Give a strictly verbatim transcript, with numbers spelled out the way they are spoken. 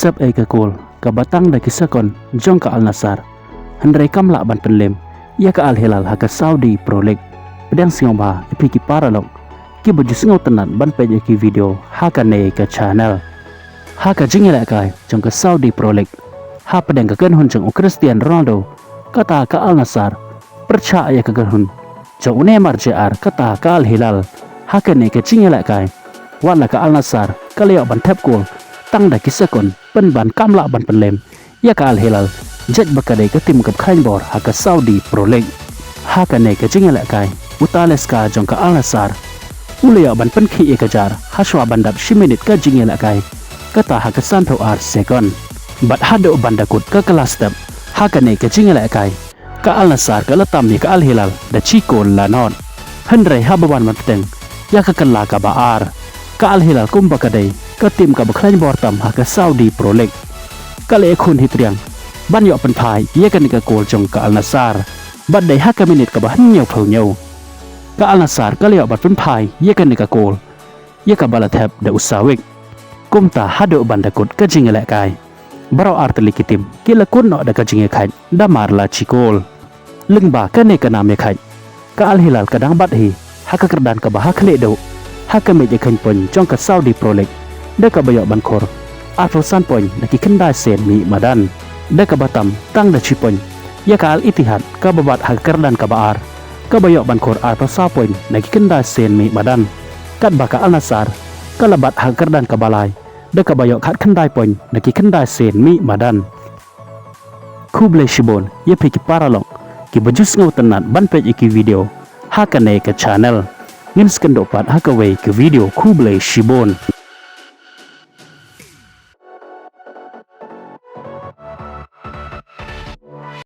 Thep ïa ka kol kaba tang da ki sekon jong ka Al Nassr, hynrei kam lah ban pynlem ïa ka Al Hilal ha ka Saudi Pro League. Pdiang sngewbha ïa phi ki paralok kiba ju sngewtynnat ban peit ïa ki video ha kane ka channel. Ha ka jingïalehkai jong ka Saudi Pro League, hapdeng ka kynhun jong u Cristiano Ronaldo, kata ka Al Nassr pyrshah ïa ka kynhun jong u Neymar Jr., kata ka Al Hilal. Ha kane ka jingïalehkai, wat la ka Al Nassr ka la ïoh ban thep kol tang da ki sekon, pynban kam lah ban pynlem ïa ka Al Hilal, jait ba ka dei ka tim kaba khlaiñ bor ha ka Saudi Pro League. Ha kane ka jingïalehkai, u Talisca jong ka Al Nassr u la ïoh ban pynkhih ïa ka jar hashwa ban dap shi minit ka jingïalehkai, kata ha ka sanphew ar sekon. Bad haduh ban da kut ka kylla step ha kane ka jingïalehkai, ka Al Nassr ka la tam ïa ka Al Hilal da shi kol la nod. Hynrei haba wan ban bteng ïa ka kylla kaba ar, ka Al Hilal kumba ka dei ka tim kaba khlaiñ bor tam ha ka Saudi Pro League, ka la ïakhun hi triang ban ïoh pynphai ïa kane ka kol jong ka Al Nassr. Bad dei ha ka minit kaba hynñiewphew hynñiew, ka Al Nassr ka la ïoh ban pynphai ïa kane ka kol ïa kaba la thep da u Sawic. Kumta haduh ban da kut ka jingïalehkai, baroh artylli ki tim ki la kut noh da ka jingïakhaid da mar la shi kol. Lyngba kane ka nam ïakhaid, ka Al Hilal ka dang bat hi ha ka kyrdan kaba ha khlieh duh ha ka miej ïakhain point jong ka Saudi Pro League, da kaba ïoh ban khur arphew san point na ki khyndai sien mih madan, da kaba tam tang da shi point ïa ka Al Ittihad kaba bat ha ka kyrdan kaba ar, kaba ïoh ban khur arphew saw point na ki khyndai sien mih madan. Katba ka Al Nassr ka la bat ha ka kyrdan kaba lai, da kaba ïoh khatkhyndai point na ki khyndai sien mih madan. Khublei shibun ïa phi ki paralok kiba ju sngewtynnat ban peit ïa ki video ha kane ka channel. Ngin sa ïakynduh pat ha kawei ka video. Khublei shibun.